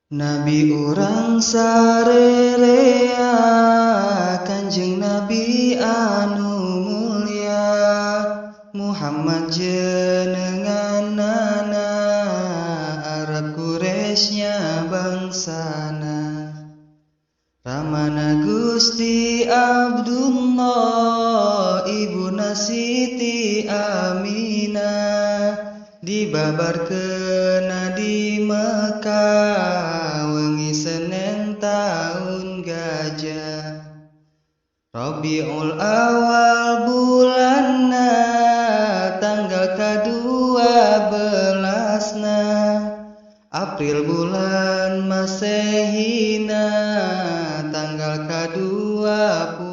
Nabi urang sarerea, Kanjeng Nabi anu mulia, Muhammad jenenganana, Arab Quraisynya bangsana. Ramana Gusti Abdullah, Ibuna Siti Aminah, dibabarkeun di Mekah wengi Senen taun gajah. Rabiul Awal bulanna, tanggal ka-12na, April bulan Masehina, tanggal ka-20.